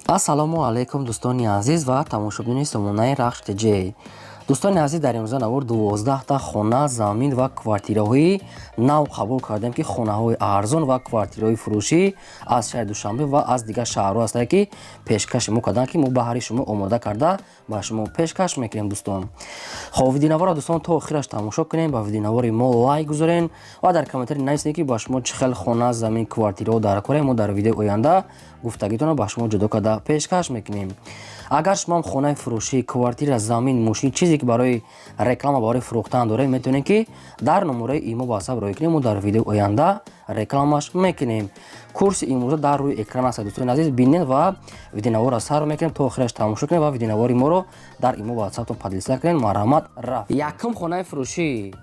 Ассалому алайкум, дӯстони азиз ва тамошобинони сомонаи Рахш ТЖ. Дӯстони азиз, дар имрӯза навор 12та хона, замин ва квартираҳои нав қабул кардем, ки хонаҳои арзон ва квартираҳои фурӯшӣ аз шаҳри Душанбе ва аз дигар шаҳрҳо ҳастанд, ки пешкаши мо карданд, ки мо баҳри шумо омода карда ба шумо пешкаш мекунем, дӯстон. Хоб, видеонаворро, дӯстон, то охираш тамошо кунем, ба видеонавори мо лайк гузорен ва дар комментарий нависед, ки ба шумо чӣ хел хона, замин, квартираҳо дар корем. Мо дар видеои оянда гуфтагитонро ба шумо ҷудо карда пешкаш мекунем. Агар шумоам хонаи фурӯшӣ, квартира, замин, мошин, чизе ки барои реклама, барои фурӯхтан доред, метавонед, ки дар номерои имо, ватсап роҳӣ кунем, мо дар видеои оянда рекламаш мекунем. Курси имрӯза дар рӯи экран аст, дӯстони азиз, бинед ва видеонаворро сар мекунем, то охираш тамошо кунем ва видеонавори моро дар имо, ватсаптон поделиться кунед. Марҳамат, рафт. Якум хонаи фурӯшӣ.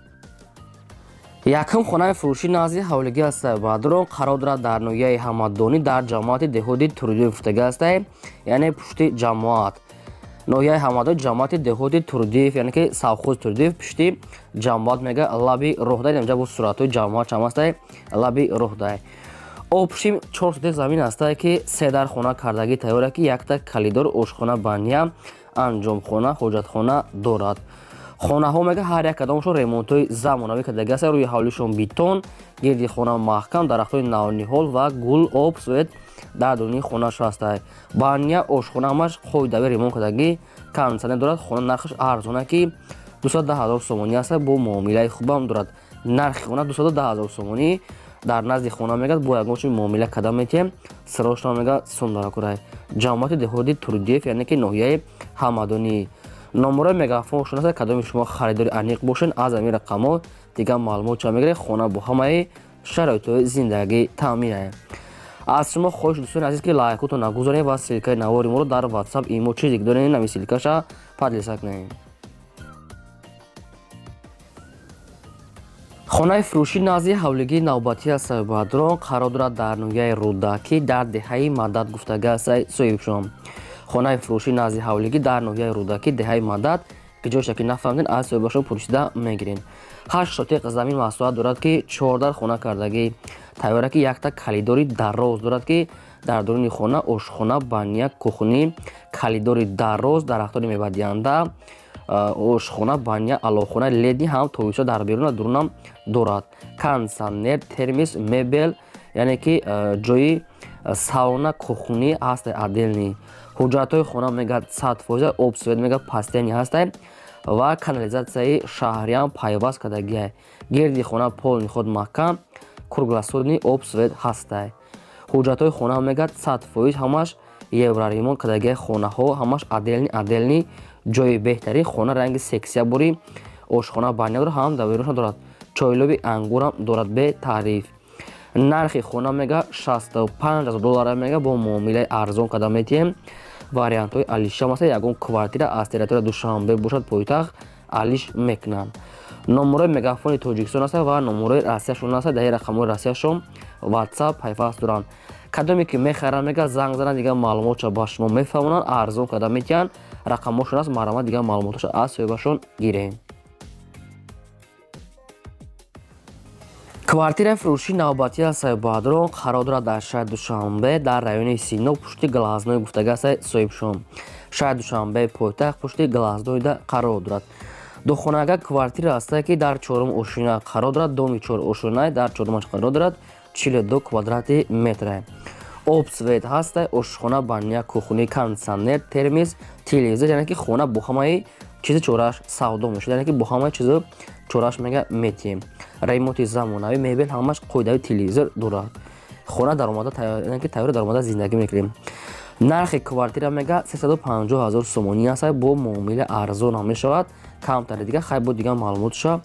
Якум хонаи фурӯшӣ назди ҳавлигӣ аст, баъдрон қарор дорад дар ноҳияи Ҳамадонӣ, дар ҷамоати деҳоти Турдиев гуфтага аст, яъне пушти ҷамоат. Ноҳияи Ҳамадон, ҷамоати деҳоти Турдиев, яъне ки совхози Турдиев, пушти ҷамоат мега, лаби роҳдай. Инҷа бо суратҳои ҷамоат чам аст, лаби роҳдай. Обшим 4 сотих замин ҳастае, ки се дар хона кардагӣ тайёра, ки якта калидор, ошхона, баня, анҷомхона, ҳоҷатхона дорад. Хонаҳо мега, ҳар як кадомашон ремонтҳои замонавӣ кардаги аст, рӯи ҳавлишон бетон, гирди хона маҳкам, дарахтҳои навниҳол ва гул, об, свет дар дуруни хонааш ҳастад. Баня, ошхона ҳамаш қоидави ремонт кардагӣ, кондитсионер дорад. Хона нархаш арзона, ки 210 000 сомонӣ аст, бо муомилаи хубам дорад. Нархи хона 210 000 сомонӣ. Дар назди хона мегӯяд, бо ягон чи муомила карда метиҳем, сирошна мега сумдаракурай. Ҷамоати деҳоти Турдиев, яъне ки ноҳияи Ҳамадонӣ. Номерои мегафоншон аст. Кадоми шумо харидори аниқ бошед, аз ҳамин рақамҳо дигар маълумот ча мегиред. Хона бо ҳамаи шароитҳои зиндагӣ таъмин. Аз шумо хоҳиш, дӯстони азиз, ки лайкотон нагузоред ва ссылкаи навори моро дар ватсап, имо, чизе ки доред, нами ссылкаша поделиться кунед. Хонаи фурӯшӣ назди ҳавлигии навбатӣ аст, бадрон қарор дорад дар ноҳияи Рӯдакӣ, дар деҳаи Мадад гуфтага аст соҳибшон. Хонаи фурӯшӣ назди ҳавлигӣ дар ноҳияи Рӯдакӣ, деҳаи Мадад, ки ҷойша ки нафаҳмиден, аз соҳибашон пурсида мегирем. 8 сотиқ замин масоҳат дорад, ки чордар хона кардагӣ тайёра, ки якта калидори дароз дорад, ки дар дуруни хона ошхона, баня, кухни, калидори дароз, дарахтони мевадиҳанда, ошхона, баня, аловхона, ледни ҳам тобиста дар берун ва дурунам дорад, кондитсионер, термис, мебел, яъне ки ҷои сауна, кухни ҳаст отдельный. Ҳуҷҷатҳои хона мегӯяд 100%, об, свет мегӯяд постоянный ҳастай ва канализатсияи шаҳриам пайваст кардагиай. Гирди хона полный худ маҳкам, круглосуточный об, свет ҳастай. Ҳуҷҷатҳои хона мегӯяд 100%, ҳамаш евроремонт кардагиай. Хонаҳо ҳамаш отдельный отдельный, ҷои беҳтарин. Хона ранги сексия бурӣ, ошхона, баня дорад, ҳам дар берунша дорад, чойлоби ангурам дорад, бетаъриф. Нархи хона мега 65 000 доллара мега, бо муомилаи арзон карда метиҳем. Вариантҳои алишам аст, ягон квартира аз территория Душанбе бошад, пойтахт, алиш мекунанд. Номерои мегафони Тоҷикистон аст ва номерои Россияшон аст. Дар рақамҳои Россияшон ватсап пайваст доранд. Кадоме ки мехаранд, мега, занг зананд, дигар маълумотша ба шумо мефаҳмонанд, арзон карда метиҳанд. Рақамҳошон аст, марҳамат, дигар маълумоташо аз соҳибашон гирем. Квартираи фурӯшии навбатӣ аст, баъдрон қарор дорад дар шаҳри Душанбе, дар райони Сино, пушти Глазной гуфтага аст соҳибшон. Шаҳри Душанбе, пойтахт, пушти Глазнойда қарор дорад. Духонага квартира ҳастае, ки дар чорум ошина қарор дорад, доми чор ошинай, дар чорумаш қарор дорад, 42 квадрати метра. Об, свет ҳаста, ошхона, баня, кухни, кондитсионер, термис, телевизор, яъне ки хона бо ҳамаи чизи чораш савдо мешуд, яъне ки бо ҳамаи чизу чораш мега метиҳем. Ремонти замонавӣ, мебел ҳамаш қоидави, телевизор дорад. Хона даромада, яъне ки тайёри даромада зиндагӣ мекунем. Нархи квартира мега 350 000 сомонӣ аст, бо муомила арзон ҳам мешавад камтари дига. Хай, бо дигар маълумотша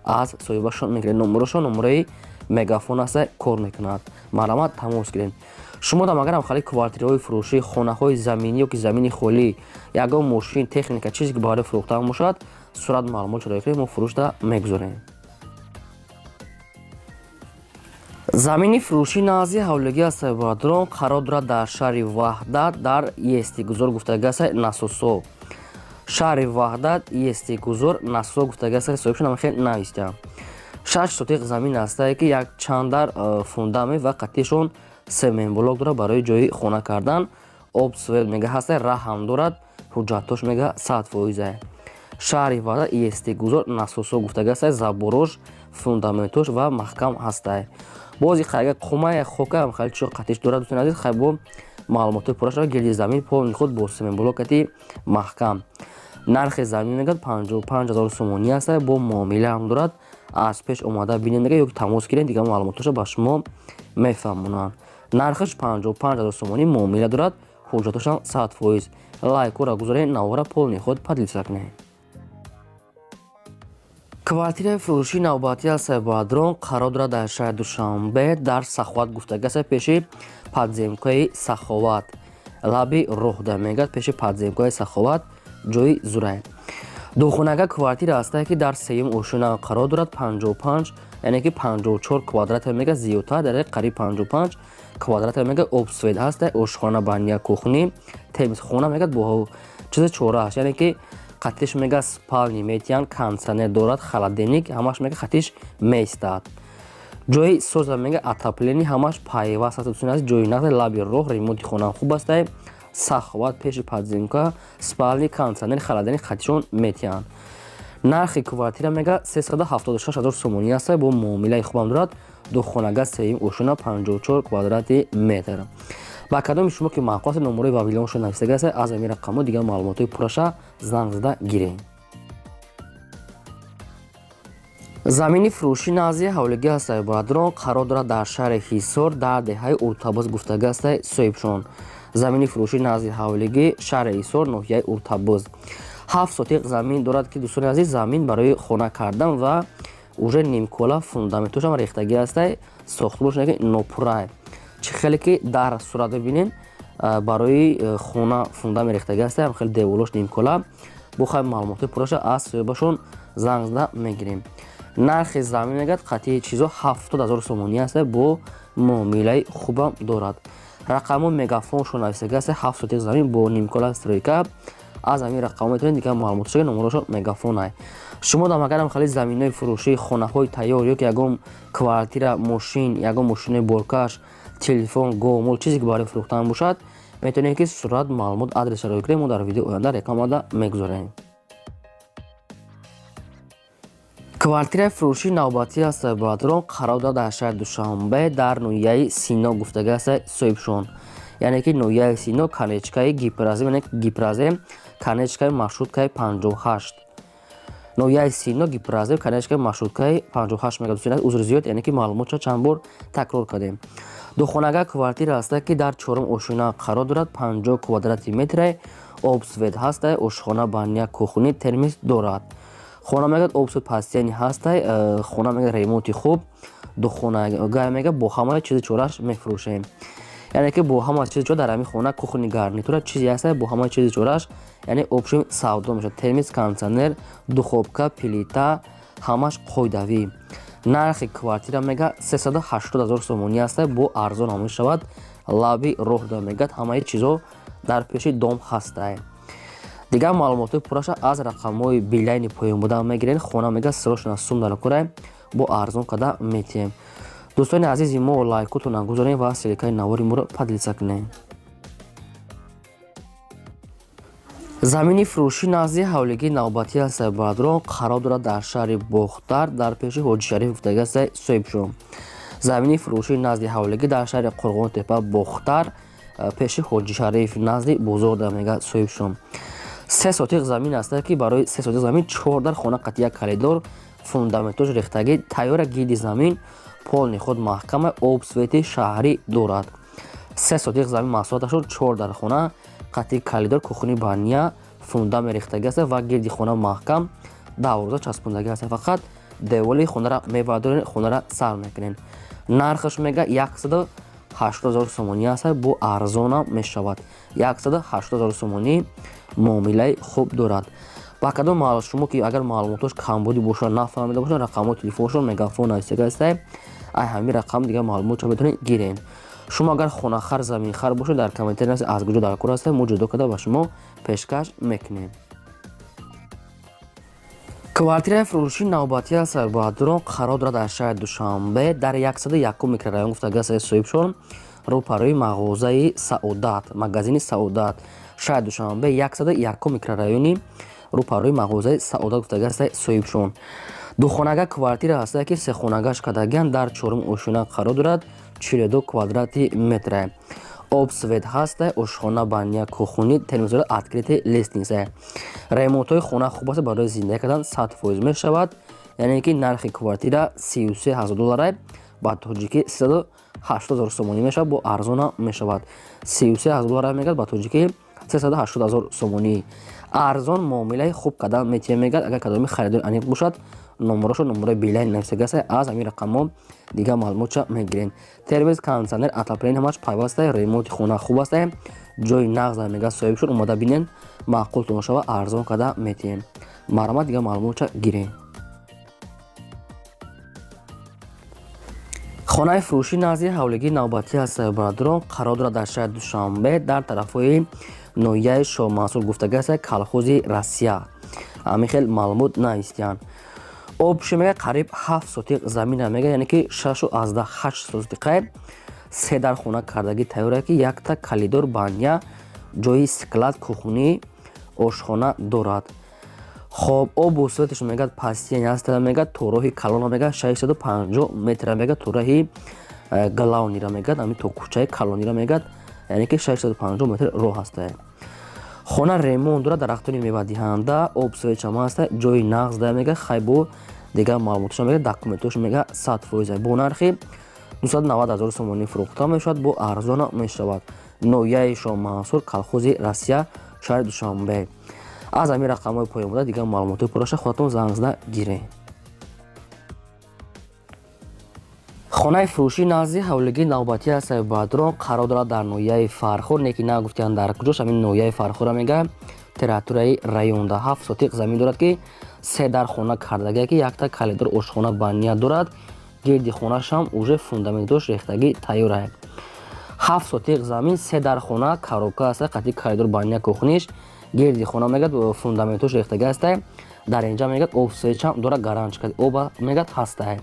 аз соҳибашон мегиред. Номерошон номерои мегафон аст, кор мекунад, марҳамат, тамос гиред. Шумо дам агарам хали квартираҳои фурӯшӣ, хонаҳои заминӣ ё ки замини холӣ, ягон мошин, техника, чизе ки барои фурӯхтан бошад, сурат маълумот шуда ки мо фурӯшда мегузорем. Замини фурӯшӣ назди ҳавлигӣ аст, бародарон, қарор дорад дар шаҳри Ваҳдат, дар Естигузор гуфтага аст, насосо. Шаҳри Ваҳдат, Естигузор, насосо гуфтага аст соҳибшон, ҳама хел навистиям. 6 сотиқ замин ҳастае, ки як чандар фундамент ва қатишон семенблок дорад барои ҷои хона кардан. Об, свет мега ҳастай, раҳ ҳам дорад, ҳуҷҷатош мега 100%. Шаҳри Ваҳдат, исти гузор, насосо гуфтагастай, заборош, фундаментош ва маҳкам ҳастай. Бози хайга қумая хока хеле чиё қатиш дорад, дӯстони азиз. Хай, бо маълумотҳои пурра шава. Гирди замин полный худ бо семенблокати маҳкам. Нархи замин мегӯяд 55 ҳазор сомонӣ аст, бо муомила ҳам дорад. Аз пеш омада бинед мега ё тамос гиред, дигар маълумотҳоша ба шумо мефаҳмонанд. Нархаш 55 ҳазор сомонӣ, муомила дорад, ҳуҷҷатошам 100%. Лайкора гузоред, навора полный худ поделиться кунед. Квартираи фурӯшии навбатӣ аз Сайбадрон қарор дорад дар шаҳри Душанбе, дар Саховат гуфтагаса, пеши подземкаи Саховат, лаби роҳда мегӯяд, пеши подземкаи Саховат, ҷои зурай. Духонага квартира ҳастае, ки дар сеюм ошёна қарор дорад. 55, яъне ки 54 квадрата мега, зиёдтар дар қариб 55 квадрата мега. Об, свет ҳаста, ошхона, баня, кухня, термос. Хона мегӯяд бо чизи чорааш, яъне ки қатиш мега спальни метиҳанд, кондитсионер дорад, холодильник, ҳамаш мега қатиш меистад. Ҷои соза мега отопление ҳамаш пайваст аст, дӯстони азиз. Ҷои нақли лаби роҳ, ремонти хона хуб астае. Саховат, пеши подземка, спальни, кондитсионер, холодильник қатишон метиҳанд. Нархи квартира мега 376 ҳазор сомонӣ аст, бо муомилаи хубам дорад. Духонага, сеюм ошёна, 54 квадрати метр. Ба кадоми шумо ки маъқул аст, номерои вавилоншо нависага аст. Аз ҳамин рақамҳо дигар маълумотҳои пурраша занг зада гиред. Замини фурӯшӣ назди ҳавлигӣ ҳастаи Бадрон қарор дорад дар шаҳри Ҳисор, дар деҳаи Уртабоз гуфтага ҳастаи соҳибшон. Замини фурӯшӣ назди ҳавлигӣ, шаҳри Ҳисор, ноҳияи Уртабоз, 7 сотиқ замин дорад, ки, дӯстони азиз, замин барои хона кардан ва уже нимкола, фундаментошам рехтагӣ ҳастай, сохтмонш нопуррай. Чӣ хеле ки дар сурат бибинед, барои хона фундамент рехтагӣ ҳастай, ҳам хеле деволош нимкола. Бо хай маълумотҳои пурраша аз соҳибашон занг зада мегирем. Нархи замин мегӯяд қатъии чизо 70 ҳазор сомонӣ аст, бо муомилаи хубам дорад. Рақамҳо мегафоншон нависага аст. 7 сотиқ замин бо нимкола стройка. Аз ҳамин рақамҳо метавонед дигар маълумотшо, номерошон мегафонай. Шумо дам агарам хеле заминҳои фурӯшӣ, хонаҳои тайёр ё ки ягон квартира, мошин, ягон мошинои боркаш, телефон, говмол, чизе ки барои фурӯхтан бошад, метавонед ки сурат, маълумот, адресро рой кунед, мо дар видеои оянда рекламада мегузорем. Квартираи фурӯшии навбатӣ аст, бародарон, қарор дорад дар шаҳри Душанбе, дар ноҳияи Сино гуфтага аст соҳибшон, яъне ки ноҳияи Сино, конечкаи Гипрозем, яъне Гипрозем, конечкаи маршруткаи 58. Ноҳияи Сино, Гипрозем, конечкаи маршруткаи 58 мега. Дӯстони, узри зиёд, яъне ки маълумотро чанд бор такрор кардем. Духонага квартира ҳаста, ки дар чорум ошёна қарор дорад, 50 квадрати метре, об, свет ҳаста, ошхона, баня, кухня, термос дорад. Хона мегӯяд об, свет постоянный ҳастай. Хона мегӯяд ремонти хуб, духонага мега бо ҳамаи чизи чораш мефурӯшем, яъне ки бо ҳама чизи чора дар ҳамин хона кухни гарнитура чизе ҳастай, бо ҳамаи чизи чораш, яъне общем савдо мешавад. Термос, кондитсионер, духовка, плита, ҳамаш қоидавӣ. Нархи квартира мега 380 ҳазор сомонӣ ҳастай, бо арзон ҳам мешавад. Лаби роҳ да мегӯяд, ҳамаи чизо дар пеши дом ҳастай. Дигар маълумотҳои пурраша аз рақамҳои билайни поён буда мегиред. Хона мега срочно сум дар кора, бо арзон карда метиҳем. Дӯстони азизи мо, лайкотона гузорем ва ссылкаи навори моро поделиться кунем. Замини фурӯшӣ назди ҳавлигии навбатӣ ҳастаи, бародарон, қарор дорад дар шаҳри Бохтар, дар пеши Ҳоҷи Шариф гуфтагӣ ҳастаи соҳибшон. Замини фурӯшӣ назди ҳавлигӣ дар шаҳри Қурғонтепа, Бохтар, пеши Ҳоҷи Шариф, назди бозор да мега соҳибшон. 3 сотиқ замин аста, ки барои 3 сотиқ замин чор дар хона қати як коридор, фундаментош рехтагӣ, тайёра. Гирди замин полный худ маҳкама, об, свети шаҳрӣ дорад. 3 сотиқ замин масоҳаташон чор дар хона қати коридор, кухни, баня, фундамент рехтагӣ аст ва гирди хона маҳкам дарвоза часпондагӣ аст. Фақат деволи хонаро мебардорен, хонаро сар мекунен. Нархаш мега 180 ҳазор сомонӣ аст, бо арзонам мешавад. 180 ҳазор сомонӣ, муомилаи хуб дорад. Ба кадом шумо ки агар маълумотош камбудӣ бошад, нафаҳмида бошад, рақамҳои телефоншон мегафон нависага ҳастай. Ай ҳамин рақам дигар маълумотшо метавонед гирен. Шумо агар хонахар, заминхар бошед, дар комментарий нависед, аз куҷо дар кор ҳастед, мо ҷудо карда ба шумо пешкаш мекунем. Квартираи фурӯшии навбатӣ аст, бародарон, қарор дорад дар шаҳри Душанбе, дар 101-ум микрорайон гуфтага аст соҳибшон. Рӯпарои мағозаи Саодат, магазини Саодат, шаҳри Душанбе, 101 микрорайони, рӯпарои мағозаи Саодат гуфтага ҳаста соҳибшон. Духонага квартира ҳаста, ки сехонагаш кардагиан, дар чорум ошёна қарор дорад, 42 квадрати метра. Об, свет ҳаста, ошхона, баня, кухни, телевизор, открытый лестница. Ремонтҳои хона хуб аст, барои зиндагӣ кардан 100% мешавад. Яъне ки нархи квартира 33 000 доллара, ба тоҷикӣ 380 000 сомонӣ мешавад, бо арзона мешавад. 33 000 доллара мегӯяд, ба тоҷикӣ 380 000 сомонӣ. Арзон муомилаи хуб кардан метиҳем, мегӯяд. Агар кадоми харидори аниқ бошад, номерошо, номерои Билайн нависагааст, аз ҳамин рақамҳо дигар маълумотша мегирем. Термоз, кондитсионер, отопление ҳамаш пайваста. Ремонти хона хуб аст, ҷои нағз, мегӯяд соҳиб шуд. Омода бинен, маъқултон шава, арзон карда метиҳем. Марҳамат, дигар маълумотша гирем. Хонаи фурӯшӣ назди ҳавлигии навбатӣ аст, бародарон, қарор дорад дар шаҳри Душанбе, дар тарафҳои ноҳияи Шоҳмансур гуфтагааст, колхози Россия. Ҳамин хел маълумот навистиянд. Обши мега қариб 7 сотиқ замина мега, яъне ки 6,8 сотиқа. Се дар хона кардагӣ тайёра, ки якта калидор, баня, ҷои склад, кухни, ошхона дорад. Хоб, обу светаш мегӯяд пастиян аст, мегӯяд то роҳи калона мегӯяд 650 метра, мегӯяд то роҳи главныйра, мегӯяд ҳамин то кӯчаи калонира, мегӯяд, яъне ки 650 метр роҳ ҳаста. Хона ремонт дорад, дарахтони мевадиҳанда, об, светшам ҳаста, ҷои нағз да, мегӯяд. Хайбо дигар маълумоташо мегӯяд, документош мегӯяд 100%. Бо нархи 290 ҳазор сомонӣ фурӯхта мешавад, бо арзона мешавад. Ноҳияи Шоҳмансур, колхози Россия, шаҳри Душанбе. Аз ҳамин рақамҳои поён буда дигар маълумотҳои пурраша худатон занг зада гиред. Хонаи фурӯшӣ назди ҳавлигии навбатӣ аст, бародарон, қарор дорад дар ноҳияи Фархор, не ки нагуфтиянд дар куҷош, ҳамин ноҳияи Фархора мегӯяд, территорияи районда. 7 сотиқ замин дорад, ки се дар хона кардагия, ки якта калидор, ошхона, баня дорад. Гирди хонашам уже фундаментош рехтагӣ тайёра. 7 сотиқ замин, се дар хона, коробка аст, қатъи коридор, баня, кухниш. Гирди хона мегӯяд фундаментош рехтагӣ аста. Дар инҷа мегӯяд об, сечам дора, гаранчика об мегӯяд ҳаста.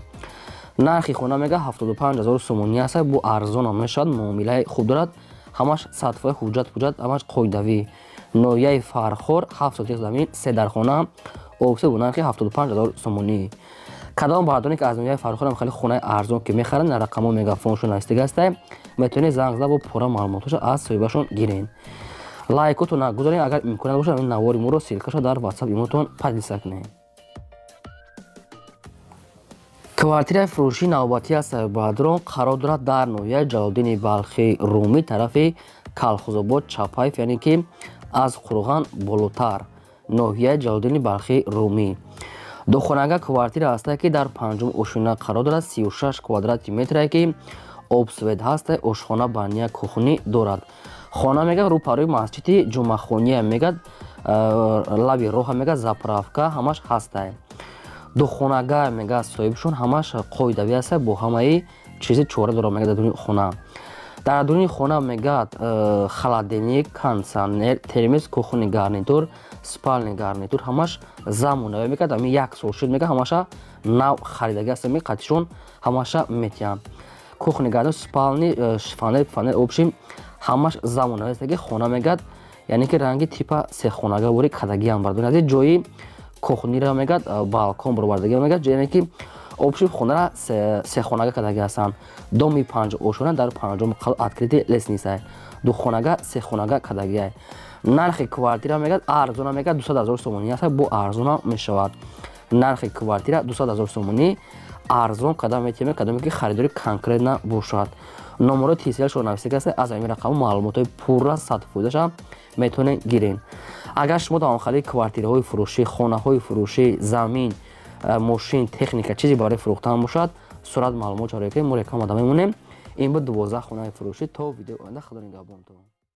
Нархи хона мегӯяд 75 000 сомонӣ аст, бо арзонам мешавад, муомилаи хуб дорад, ҳамаш 100%, ҳуҷҷат ҳуҷҷат ҳамаш қоидавӣ. Ноҳияи Фархор, 7 сотиқ замин, се дархона, обсе, бо нархи 75 000 сомонӣ. Кадом бардоне ки аз ноҳияи Фархорам хеле хонаи арзон ки мехаранд, дар рақамҳо мегафоншон навистага аста, метавонед занг зада, бо пурра маълумотҳоша аз соҳибашон гиред. Лайкотон нагузоред, агар имконият бошад, ҳамин навори моро ссылкаша дар ватсап имотон поделиться кунед. Квартираи фурӯшии навбатӣ аст, бародарон, қарор дорад дар ноҳияи Ҷалолиддини Балхи Румӣ, тарафи Калхозобод, Чапаев, яъне ки аз Қурған болотар, ноҳияи Ҷалолиддини Балхи Румӣ. Духонага квартира ҳаста, ки дар панҷум ошёна қарор дорад, 36 квадрати метре, ки об, свет ҳаста, ошхона, баня, кухни дорад. Хона мегӯяд рӯпарӯи масҷиди Ҷумъахония, мегӯяд лаби роҳа, мегӯяд заправка ҳамаш ҳаста. Духонага мегӯяд соҳибшон, ҳамаш қоидавӣ аста, бо ҳамаи чизи чора дорад, мегӯяд дар дуни хона. Дар дуни хона мегӯяд холодильник, кондитсионер, термоз, кухонный гарнитур, спальный гарнитур ҳамаш замонавӣ, мегӯяд ҳамин як сол шуд, мегӯяд ҳамаша нав харидагӣ аста, мегӯяд қатишон ҳамаша метиҳанд. Кухонный гарнитур, спальный, шифоньер, фанер, общем, ҳамаш замонавӣ аст, ки хона мегӯяд, яъне ки ранги типа сехонага бори кадагиам, бардор аз ҷои кухнира мегӯяд балкон баровардагӣ, мегӯяд, яъне ки общем хонара сехонага кадаги ҳастанд. Доми панҷ ошёна, дар панҷум қал, открытый лестница. Духонага сехонага кадагиай. Нархи квартира мегӯяд арзона, мегӯяд 200 000 сомонӣ аст, бо арзона мешавад. Нархи квартира 200 000 сомонӣ, арзон кадам метиҳем, кадоме ки харидори конкретно бошад. Номерои тисиашро нависага аст, аз ҳамин рақаму маълумотҳои пурра 100%-аша метавонед гиред. Агар шумо давомхалии квартираҳои фурӯшӣ, хонаҳои фурӯшӣ, замин, мошин, техника, чизе барои фурӯхтан бошад, сурат маълумот чаро ки мо реклама да мемонем. Ин буд 12 хонаи фурӯшӣ. То видеои оянда, худо нигаҳбонтон.